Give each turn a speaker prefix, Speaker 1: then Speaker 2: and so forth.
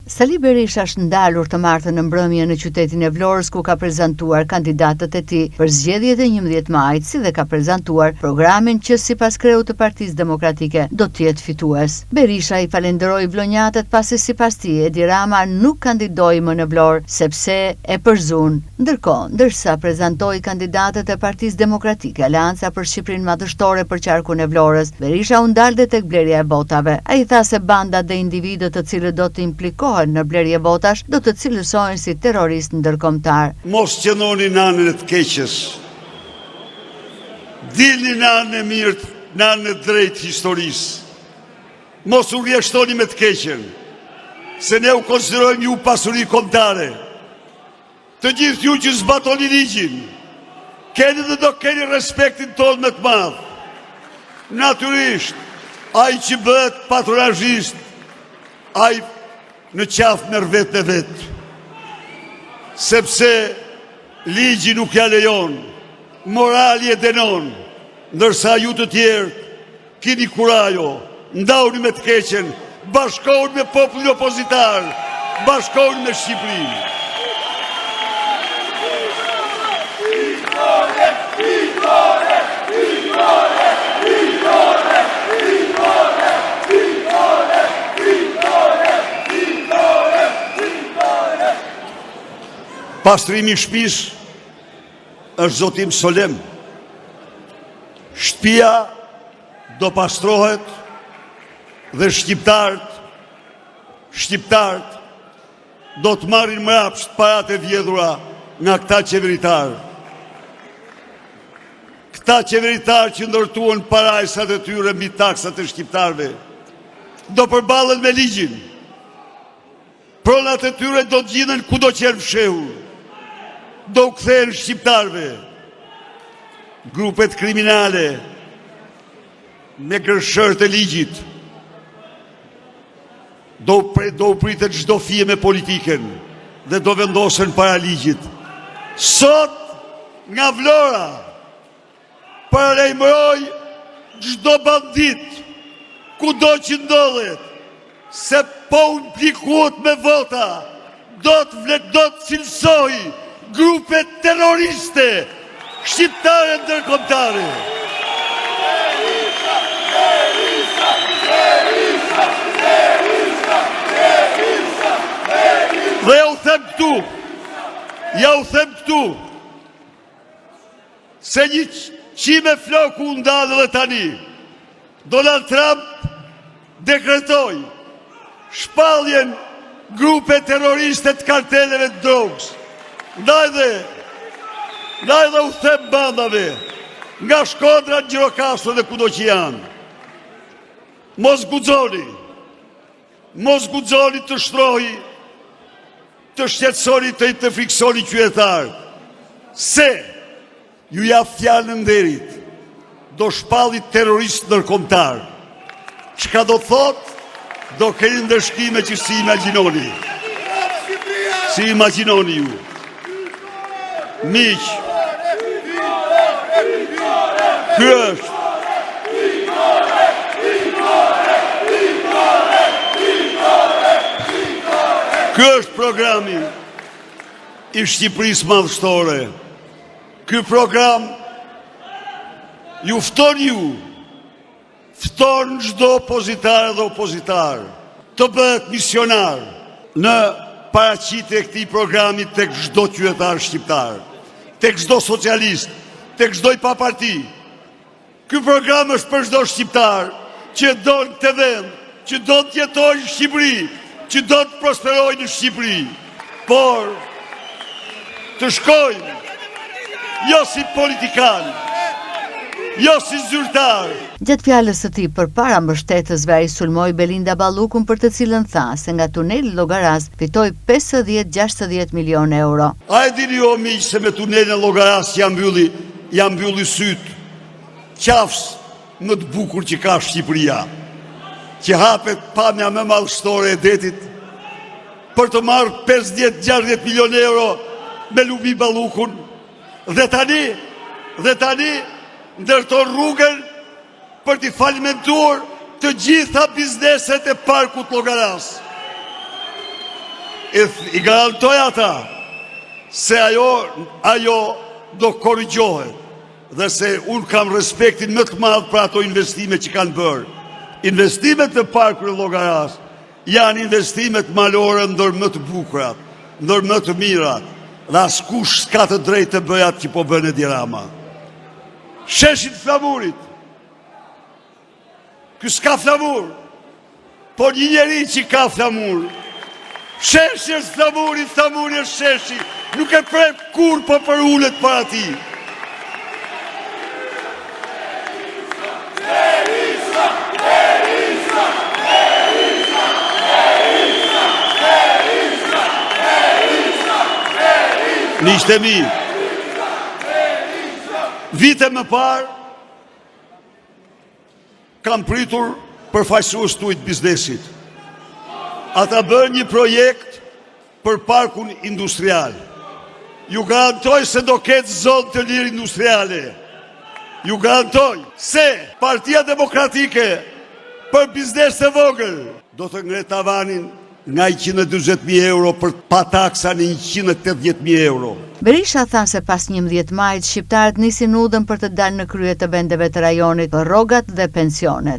Speaker 1: Sali Berisha është ndalur të martën në mbrëmje në qytetin e Vlorës ku ka prezantuar kandidatët e tij për zgjedhjet e 11 majit si dhe ka prezantuar programin që sipas kreut të Partisë Demokratike do të jetë fitues. Berisha i falenderoi vlonjatët pasi sipas tij Edi Rama nuk kandidoi më në Vlorë sepse e përzunë. Ndërkohë, ndërsa prezantoi kandidatët e Partisë Demokratike, Aleanca për Shqipërinë Madhështore për qarkun e Vlorës, Berisha u ndal dhe tek blerja e votave. Ai tha se bandat dhe individët të cilët do të implikohen në blerje votash do të cilësohen si terroristë ndërkombëtarë.
Speaker 2: Mos qëndroni në anën e të keqes. Dilni në anën e mirë, në anën e drejtë të historisë. Mos u rrjeshtoni me të keqen, se ne u konsiderojmë ju pasuri kombëtare. Të gjithë ju që zbatoni ligjin, keni dhe do keni respektin tonë më të madh. Natyrisht, ai që bëhet patronazhist, ai në qafë merr veten e vet. Sepse ligji nuk ia lejon, morali e dënon, ndërsa ju të tjerët Kini kurajo, ndahuni me të keqen, bashkohuni me popullin opozitar, bashkohuni me Shqipërinë. Pastrimi i shtëpisë është zotim solemn. Shtëpia do pastrohet dhe shqiptarët, shqiptarët do të marrin mrapsht paratë e vjedhura nga këta qeveritarë. Këta qeveritarë që ndërtuan parajsat e tyre mbi taksat e shqiptarëve, do përballen me ligjin. Pronat e tyre do të gjinden kudo që janë fshehur. Do u kthehen shqiptarëve. Grupet kriminale me gërshërët e ligjit do pre, do u pritet çdo fije me politikën dhe do vendosen para ligjit. Sot nga Vlora Paralajmëroj çdo bandit, kudo që ndodhet, se po u implikuat me vota, do të vle, do të cilësoj grupe terroriste shqiptare ndërkombëtare. Dhe ja u them këtu, ja u them këtu, Se një qime floku u ndal edhe tani. Donald Trump dekretoi shpalljen grupe terroriste të karteleve të drogës. Ndaj dhe, ndaj dhe u them bandave, nga Shkodra në Gjirokastër dhe kudo që janë. Mos guxoni, mos guxoni të shtrohi Të shqetësoni të të frikësoni qytetarët, se ju jap fjalën e nderit, do shpalli terrorist ndërkombëtar. Çka do të thotë, do keni ndëshkime që s'i imagjinoni. S'i imagjinoni ju. Miq, ky është Ky është programi i Shqipërisë madhështore. Ky program ju fton ju Fton çdo opozitare dhe opozitar të bëhet misionar në paraqitje e këtij programi tek çdo qytetar shqiptar, tek çdo socialist, tek çdo i paparti. Ky program është për çdo shqiptar që don këtë vend, që don të jetojë në Shqipëri, që don të prosperojë në Shqipëri. Por të shkojmë jo si politikan, jo si zyrtar.
Speaker 1: Gjatë fjalës së tij përpara mbështetësve ai sulmoi Belinda Ballukun për të cilën tha se nga tuneli i Llogarasë fitoi 50 60 milionë euro.
Speaker 2: A e dini ju o miq se me tunelin e Llogarasë ia mbylli, ia mbylli sytë qafës më të bukur që ka Shqipëria, që hapet pamja më madhështore e detit, për të marrë 50-60 milion euro me Lubi Ballukun, dhe tani, dhe tani, ndërton rrugën për t'i falimentuar të gjitha bizneset e parkut Llogarasë. I garantoj ata se ajo ajo do korrigjohet dhe se unë kam respektin më të madh për ato investime që kanë bërë. Investimet në parkun e Llogarasë janë investimet malore ndër më të bukurat, ndër më të mirat, dhe askush s'ka të drejtë të bëjë atë që po bën Edi Rama. Sheshin e Flamurit. Ky s'ka flamur, por një njeri që ka flamur. Sheshi është flamuri, flamuri është sheshi, nuk e prek kurrë po përulet para tij. Miqtë e mi, vite më parë, Kam pritur përfaqësues tuaj të biznesit. Ata bënë një projekt për parkun industrial. Ju garantoj se do ketë zonë të lirë industriale. Ju garantoj se Partia Demokratike për biznes të vogël do të ngre tavanin nga 140.000 euro për pa taksa në 180.000 euro.
Speaker 1: Berisha tha se pas 11 majit, shqiptarët nisin udhën për të dalë në krye të vendeve të rajonit për rrogat dhe pensionet.